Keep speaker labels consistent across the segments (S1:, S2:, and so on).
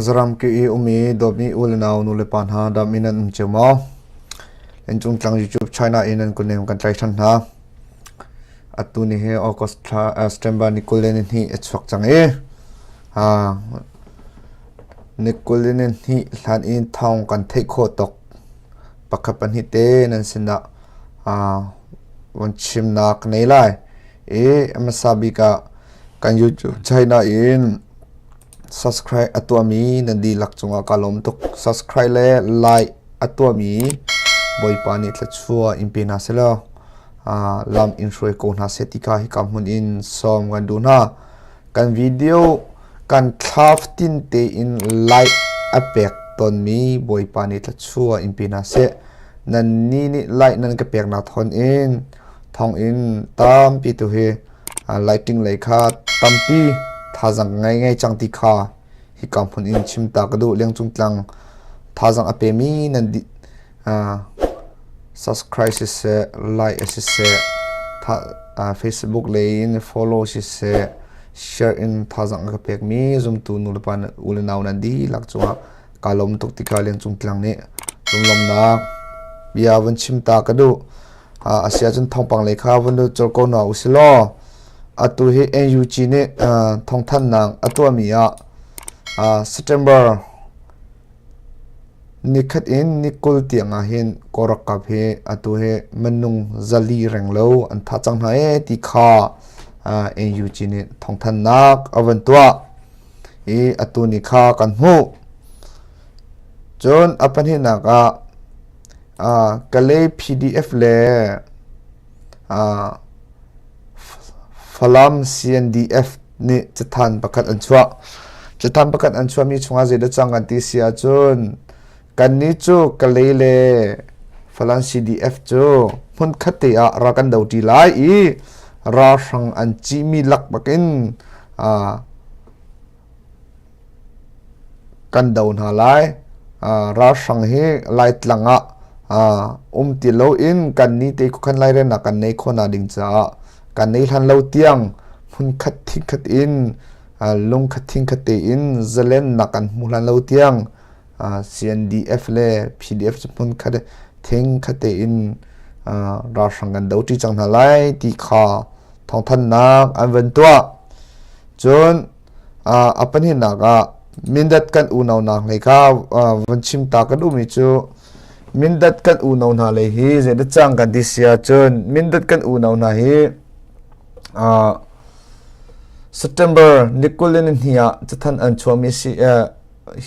S1: Khuazaram ki i um i dawtmi u le nau nu le pa hna dam in nan um cio maw? Inncung tlang YouTube China in nan kunem kan tlai ṭhan hna. Atu ni hi August thla September ni 22 a chuak cang i ni 22 hlan in thawng kan theih khawh tuk. Pakhat pahnih te nan sinah von chimnak ka nei lai. I hmasa bik ah kan YouTube China in Subscribe a tuahmi nan dihlak cungah kaa lawm tuk. Subscribe le like a tuahmi Bawipa nih thluachuah in pe hna sehlaw lam in hruai ko hna seh ti kha hika hmun in sawm kan duh hna. Kan video kan thla fatin tein like a pek tawnmi Bawipa nih thluachuah in pe hna seh. Nannih nih like nan ka peknak thawn in thawngin tampi tu hi lighting lei kha tampi thazang ngei ngei cang ti kha hika hmun in chim ta ka duh. Lengcung tlang thazang a pemi nan dih subscribe siseh, like siseh, Facebook lei in follow siseh, share in thazang a ka pekmi zumtu nulepa u le nau nan dihlak cungah kaa lawm tuk ti kha lengcung tlang nih lunglawmhnak bia vun chim ta ka duh. A si ahcun thawngpang lei kha vun lut colh ko hna u si law atu hi NUG nih thawngthanhnak a tuahmi ah September nikhat in ni 20 tiang ah hin Kawl ralkap hi atu hi minung 400 renglo an thah cang hna ee ti kha NUG nih thawngthanhnak a van tuah i atu ni kha kan hmuh. Cun a pahnihnak ah Kalay PDF le Falam CNDF nih cathan pakhat an chuah. Cathan pakhat an chuahmi chungah zeidah cang kan ti si ahcun kannih cu Kalay le Falam CDF cu hmunkhat te ah ral kan do ṭi lai i ralhrang an cihmi lak bakin kan do hna lai. Ralhrang hi Laitlang ah um ti loin kan ni te khuakhan lairelnak kan nei khawh ding caah kan nei hlan lo tiang hmunkhat thingkhat in lungkhat thingkhat tein zalennak kan hmu hlan lo tiang CNDF le PDF cu hmunkhat thingkhat tein ralhrang kan do ṭi cang hna lai ti kha thawngthanhnak an van tuah. Cun A pahnihnak ah Mindat kan unau hna hlei kha van chim ta ka duhmi cu Mindat kan unau hna lei hi zeidah cang kan ti si ahcun Mindat kan unau hna hi September ni 22 ah cathanh an chuahmi si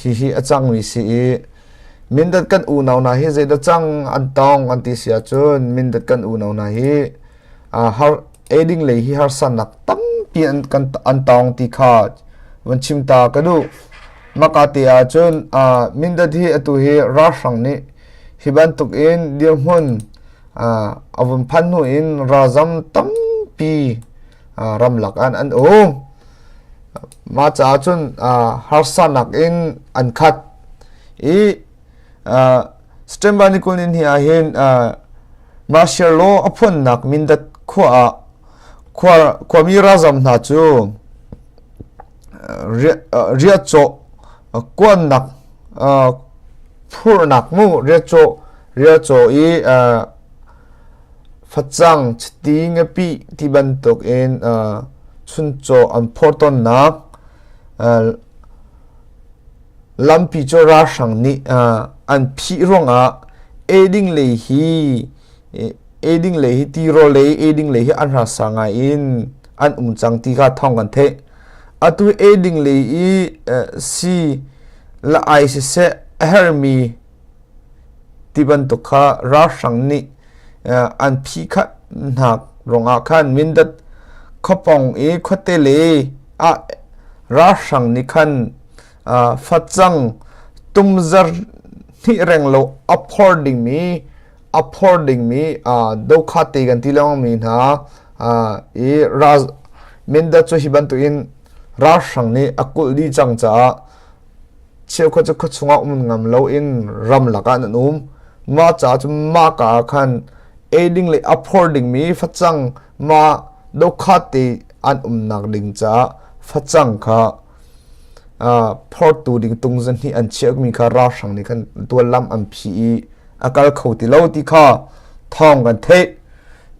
S1: hihi a cangmi si i Mindat kan unau hna hi zeidah cang an tong an ti si ahcun Mindat kan unau hna hi har eiding lei hi harsanak tampi an kan an tawng ti kha van chim ta ka duh. Maka te ah cun Mindat hi atu hi ralhrang nih hi bantuk in dirhmun a vun phan hnu in ralzam tampi ramlak an an um. Mah caah cun harsanak in an khat i September ni 20 ni ah hin martial law a phuannak Mindat khua ah khuami ralzam hna cu riahcawh kuannak phurhnak mu riahcawh riahcawh i facang chiti ngapih ti bantuk in chuncaw an phor tawnnak Lampi cu ralhrang nih an phih ruangah eiding lei hi eiding lei hi tirawl lei eiding lei hi an harsa ngai in an um cang ti kha thawng kan theih. Atu eiding lei i si la ai siseh a herhmi ti bantuk kha ralhrang nih an phih khat hna ruangah khan Mindat khuapawng i khuate le ah ralhrang nih khan facang tumzar hnih reng lo a phor dingmi a phor dingmi dokhate kan ti lengmang mi hna i ral Mindat cu hi bantukin ralhrang nih a kulh dih cang caah cheukhat cu khuachung ah um ngam loin ramlak ah an um. Mah caah cun mah ka ah khan ei ding le a phor dingmi facang mah dokhate an umnak ding caah facang kha. Phortu ding tung zahnih an chiahmi kha ralhrang nih khan tual lam an phih i a kal kho ti lo ti kha thawng kan theih.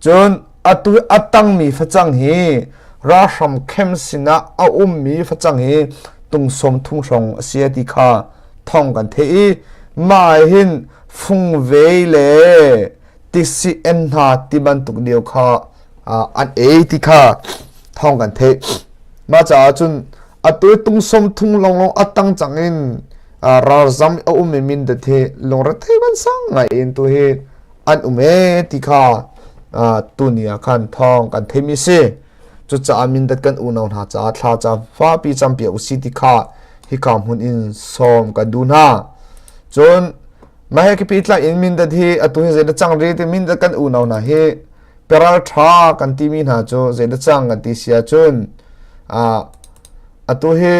S1: Cun atu a tangmi facang hi ralhrang khem sinah a ummi facang hi tung sawm thum hrawng a si ti kha thawng kan theih i mah hin fungvei le tisi en hna ti bantuk lio kha an ei ti kha thawng kan theih. Mah caah cun atu tung som thung longlong a tang cang in ralzam a um i Mindat hi lungrethei van sang ngai in tu hi an um e ti kha tuni ah khan thawng kan theimi si. Cucaah Mindat kan unau hna caah thla cam fapi campiak usih ti kha hika hmun in sawm kan duh hna. Cun mah he pehtlai in Mindat hi atu hi zeidah cang ri ti Mindat kan unau hna hi peral ṭha kan timi hna cu zeidah cang kan ti si ahcun atu hi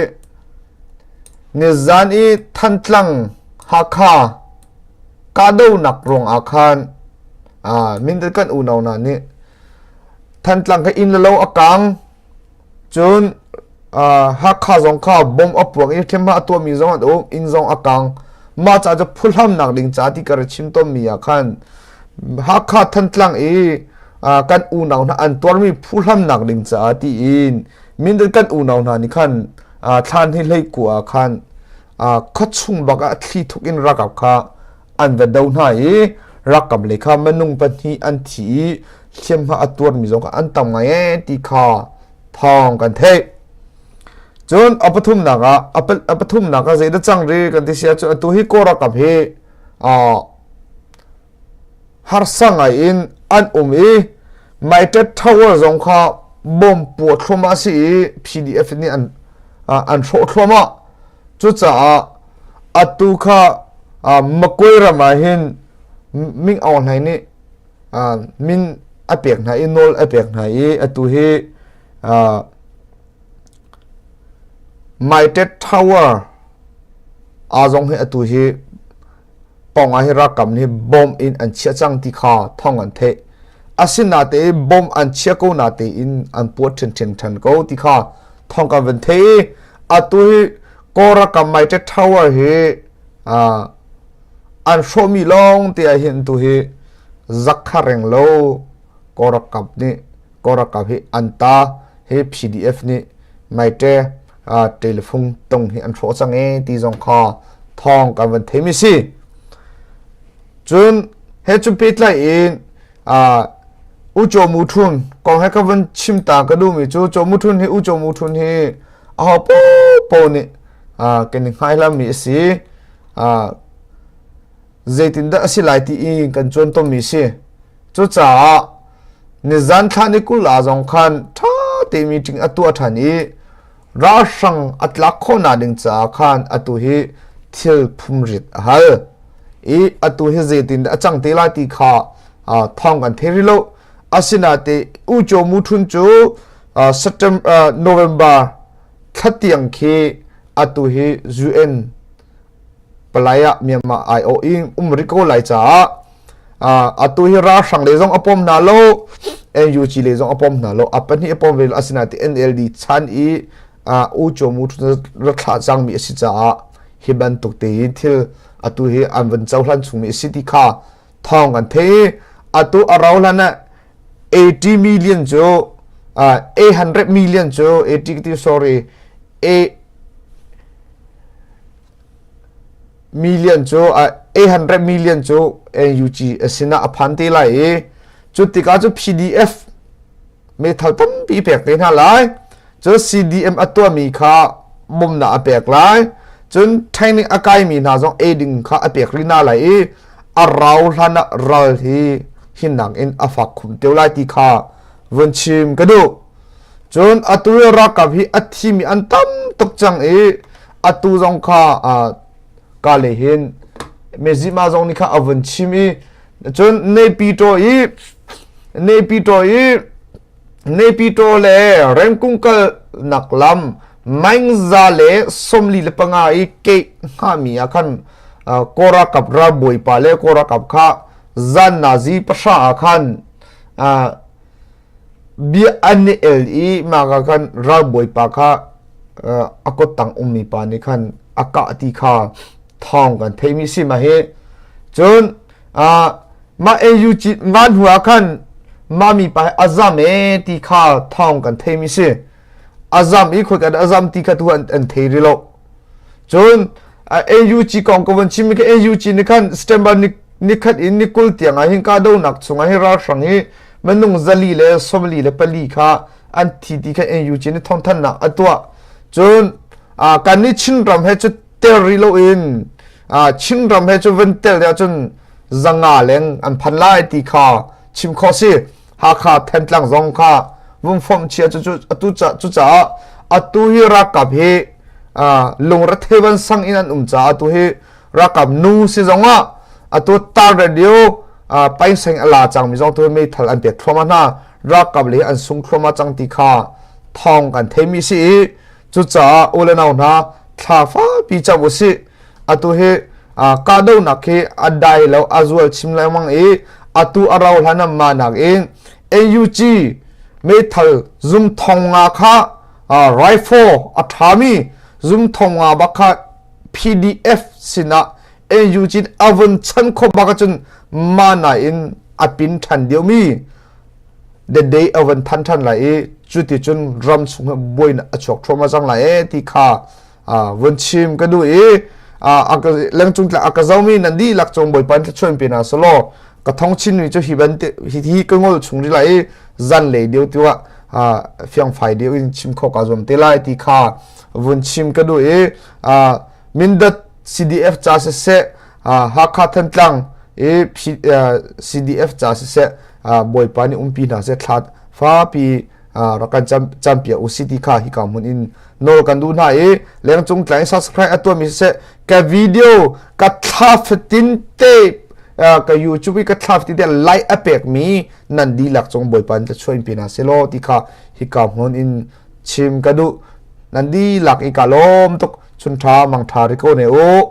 S1: nizan i Thantlang Hakha kahdohnak ruangah khan Mindat kan unau hna nih Thantlang kha inn le lo a kang cun Hakha zong kha bomb a puak i hliamhma a tuahmi zong an um inn zong a kang mah ca cu phuhlamnak ding ca ti ka ra chim tawnmi ah khan Hakha Thantlang i kan unau hna an tuarmi phuhlamnak ding caah tiin Mindat kan unau hna nih khan thlan hi hlei ku ah khan khuachung bak ah thli thuk in ralkap kha an va do hna i ralkap lei kha minung pahnih an thi i hliamhma a tuarmi zong kha an tam ngai ee ti kha thawng kan theih. Cun a pathumnak ah a pathumnak ah zeidah cang ri kan ti si ahcun atu hi Kawl ralkap hi harsa ngai in an um i Maitet Tower zong kha bom puah thluahmah a si i PDF nih an an hrawh thluahmah. Cucaah atu kha Makwe ram ah hin Ming Aung Hlaing nih min a pek hna i nawl a pek hna i atu hi Maitet Tower aa zong hi atu hi pawng ah hi ralkap nih bomb in an chiah cang ti kha thawng an theih. Asinatein bomb an chia ko natein an puat ṭhiamṭhiam ṭhan ko ti kha thawng kan van theih i atu hi Kawl ralkap Maitet Tower hi an hrawhmi lawng te ah hin tu hi zakha reng lo Kawl ralkap nih Kawl ralkap hi an ta hi PDF nih Maite telephone tung hi an hrawh cang e ti zong kha thawng kan van theimi si. Cun he cu pehtlai in U Chaw Mu Thun kong he ka van chim ta ka duhmi cu Chaw Mu Thun hi U Chaw Mu Thun hi aho popo nih kan i hngaihlammi a si. Zeitindah a si lai ti i kan cuan tommi si. Cucaah nizan thla ni 20 ah zong khan ṭha te meeting a tuah ṭhan i ralhrang a tlak khawhnak ding caah khan atu hi thil phumrit a hal i atu hi zeitindah a cang te lai ti kha thawng kan thei rih lo. Asinain U Kyaw Mu Htun cu September November thla tiang khi atu hi UN palai ah Myanmar aiawh in um rih ko lai caah atu hi ralhrang lei zong a pom hna lo NUG lei zong a pom hna lo a pahnih a pom ve lo asinain NLD chan i U Kyaw Mu ra thlah cangmi a si caah hi bantuk tein thil atu hi an van cohlan chungmi a si ti kha thawng kan thei atu a rau hlan ah 80 million cu 800 million cu 80 sorry 8 million cu 800 million cu NUG sinah a phan te lai i cu tikah cu PDF meithal tampi pek te hna lai cu CDM a tuahmi kha bawmnak a pek lai cun training a kaimi hna zong eiding kha a pek rih hna lai i a rau hlan ah ral hi hinnak in a fak khum teo lai ti kha vun chim ka duh Cun atu i ralkap hi a thimi an tam tuk cang i atu zong kha ka le hin Mezima zong nih kha a vun chim i cun Naypyitaw i Naypyitaw i Naypyitaw le Rengkung kalnak lam Maingza le 45 i keih hngami ah khan Kawl ralkap ralbawipa le Kawl ralkap kha zan nazi pahra ah khan bia an i el i mah ka khan ralbawipa kha. a kut tang ummi pa nih khan a kah ti kha thawng kan theimi si ma hi. Cun mah AUG ngan hnu ah khan mami pa a zam e ti kha thawng kan theimi si. A zam i khoi kan a zam ti kha tu an thei ri lo. Cun AUG kong ka von chim khi AUG nih khan September ni nikhat in ni 20 tiang ah hin kahdohnak chungah hi ralhrang hi minung 144 kha an thi ti kha NUG nih thawngthanhnak a tuah. Cun kan nih Chinram he cu tel rih loin Chinram he cu van tel ahcun 500 leng an phan lai ti kha chim khawh si. Hakha Thantlang zong kha vung fomh chia cu atu cucaah atu hi ralkap hi lungrethei van sang in an um caah atu hi ralkap nu si zongah atu tar radio paiseng a la cangmi zong tu meithal an pek thluahmah hna. Ralkap le an sung thluahmah cang ti kha thawng kan theimi si i cucaah u le nau hna, thla fapi cam u sih. Atu hi kahdohnak hi a dai lo, a zual chim lengmang i atu a rau hlan ma nak in AUG meithal zum thong nga kha, rifle a ṭhami zum thong nga bak kha PDF sinah NUG a vun chan kho bak ahcun mana in a pin ṭhan diomi the day a vun than ṭhan lai i cuti cun ram chung buainak a chuak thluahmah cang lai e ti kha vun chim ka duh i lengcung tlak a ka zomi nan dihlak cung Bawipa in thluachuah pe hna selaw ka thong chinmi cu hi ban hi ka ngol chung ri lai i zan lei deuh tu ah fiangfai deuh in chim kho ka zuam te lai ti kha vun chim ka duh i Mindat CDF ca siseh, Hakha Thantlang i CDF ca siseh, Bawipa nih umpi hna seh, thla fapi rak kan campiak u si ti kha hika hmun in nawl kan duh hna i lengcung tlang subscribe a tuahmi siseh, ka video ka thla fatin te ka YouTube i ka thla fatin te like a pekmi nan dihlak cung Bawipa nih thluachuah in pe hna seh law ti kha hika hmun in chim ka duh. Nan dihlak i ka lawm tuk. Chun ṭha mang ṭha ri ko ne u.